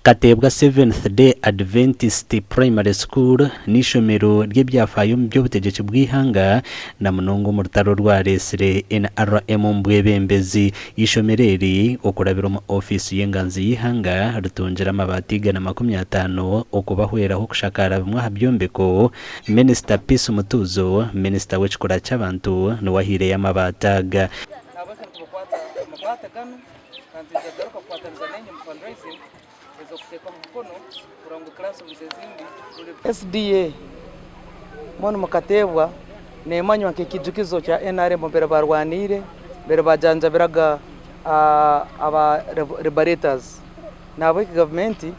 Kateebwa Seventh Day Adventist Primary School n'eishomero ry'ebyafaayo omu by'obutegyeki bw'eihanga na munonga omu rutaro orwareetsire NRM omu bwebembezi. Eishomero eri okurabira omu ofiisi y'enganzi y'eihanga ritungire amabaati 150 okubahweraho kushakaara bimwe aha byombeko. Minisita Peace Mutuuzo, minisita w'ekikura ky'abantu niwe ahaireyo amabaati aga. Kandi twija kugaruka kukwatanisa nainye omu fundraising ez'okuteekaho omukono kurora ngu classrooms ezindi turi. SDA mbwenu mukateebwa nemanywa nk'ekiijukizo kya nrm mbere barwaniire, mbere bajanjabiraga aba liberators. Nahabweki gavumenti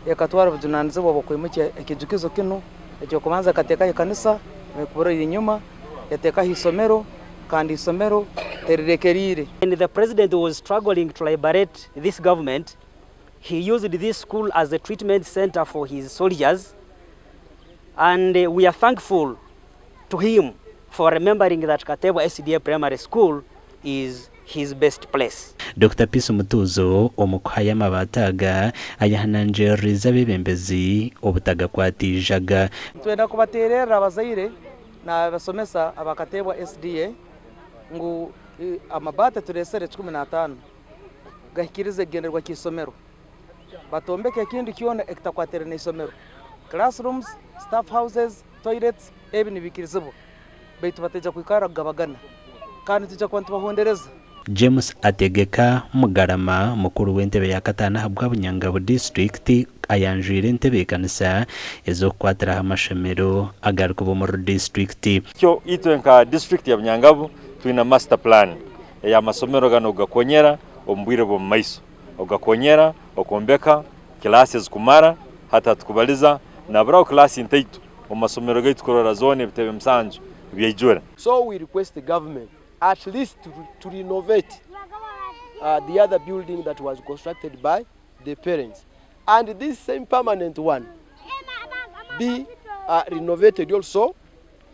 ekatwara obujunanizibwa bw'okwimukya ekiijukizo kinu, eky'okubanza ekateekaho ekanisa ekubura enyima, yateekaho eisomero. kandi eisomero terirekeriire. When the president was struggling to liberate this government, he used this school as a treatment center for his soldiers and we are thankful to him for remembering that Katebwa SDA Primary School is his best place. Dokita Peace Mutuuzo omu kuhayo amabaati aga ayehanangiririize abeebembezi obutagakwatiijaga. Nitwenda kubateererra abazaire Nabasomesa aba Kateebwa SDA ngu amabaati turesere 15 gahikirize ekigendererwa ky'eisomero. Batombeke ekindi kyona ekitakwatiraine n'eisomero. Classrooms, staff houses, toilets ebi nibikirizibwa baitu bataija kwikara kugabagana kandi nitwija kuba nitubahondereza. James Ategeka Mugarama, mukuru w'entebe ya kataano ahabwa Bunyangabu disiturikiti ayanjwire entebeekanisa ez'okukwatiraho amashomero agarikuba omuri disiturikiti. Kyo itwe nka disiturikiti ya Bunyangabu twine master plan ey'amasomero ganu okugakonyera omu bwire bw'omu maiso, okugakonyera okwombeka kilaasi ezikumara, hati hatukubaliza naburaho kilaasi ntaito omu masomero gaitu kurora zoona ebitebe musanju byaijura. So we request government at least to renovate the other building that was constructed by the parents and this same permanent one be renovated also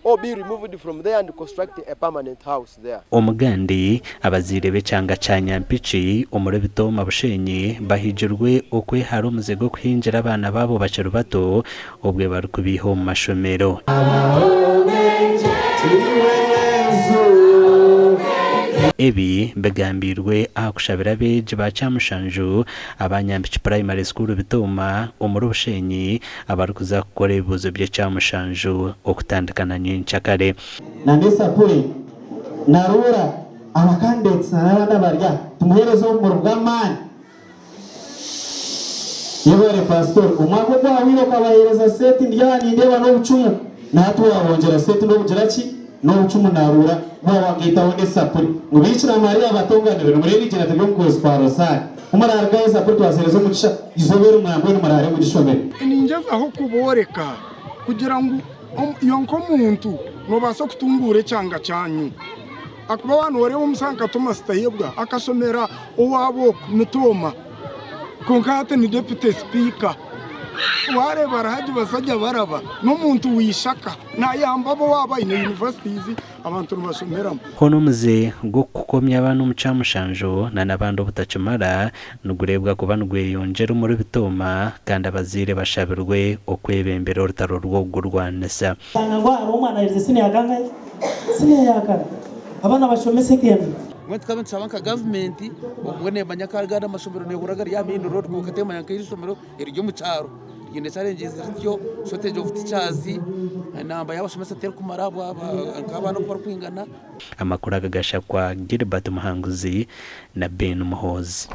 or be removed from there and construct a permanent house there. Omugandi, abazaire b'ekyanga kya Nyampiki omuri Bitooma Bushenyi bahigirwe okwehara omuze gw'okuhingira abaana baabo bakiri bato obwe barikubiiha omu mashomero. Ebi bigambiirwe aha kushabira abeegi ba Kyamushanju aba Nyampiki Primary School Bitooma omuri Bushenyi abarikuza kukora ebibuuzo by'ekyamushanju okutandika na nyenkyakare. Na n'esapuri, na ruura, aba candidates na n'abandi abari aha, tumuheereze obumuri bw'amaani. Yebare pastor, omwaka ogwahweire okabahereza seti ndi aha nindeeba n'obucumu nahati wabongyera seti n'obugira ki n'obucumu naruura waaba wagaitaho n'esapuri ngu Bikira Maria abatonganire nimureeba eigyera turi omu kwezi kwa Rosaari ku murarugaho esapuri twazihereza omugisha eizooba eri mwambwenu muraare mugishomere. Ningyezaho kubooreka kugira ngu iwe nk'omuntu noobaasa kutunguura ekyanga kyanyu. Ahakuba waaba nooreeba omushaija nka Thomas Tayebwa akashomera owaabo oku Mitooma kwonka hati ni deputy sipiika. Waareeba Alhaji Basajja Baraba n'omuntu w'eishaka naayamba ab'owaabo aine universities abantu nibashomeramu. Hoona omuze gw'okukomya abaana omu Kyamushanju na n'abandi obutakimara nigureebwa kuba nigweyongyera omuri Bitooma kandi abazaire bashabirwe okwebembera orutaro rw'okugurwanisa. Shanga ngu hariho omwana aherize siniya ya kangahi? Siniya ya kana. Abaana bashome secondary. Mbwenu tukaba nitushaba nka gavumenti obwo nemanya ku agandi amashomero nehurira gari aha main road kwonka temanya nka eri ishomero eriri omu kyaro riine challenges rityo, shortage of teachers, enamba y'abashomesa terikumara nk'abaana oku barikwingana. Amakuru aga gashakwa Gilbert Muhanguzi na Ben Muhoozi.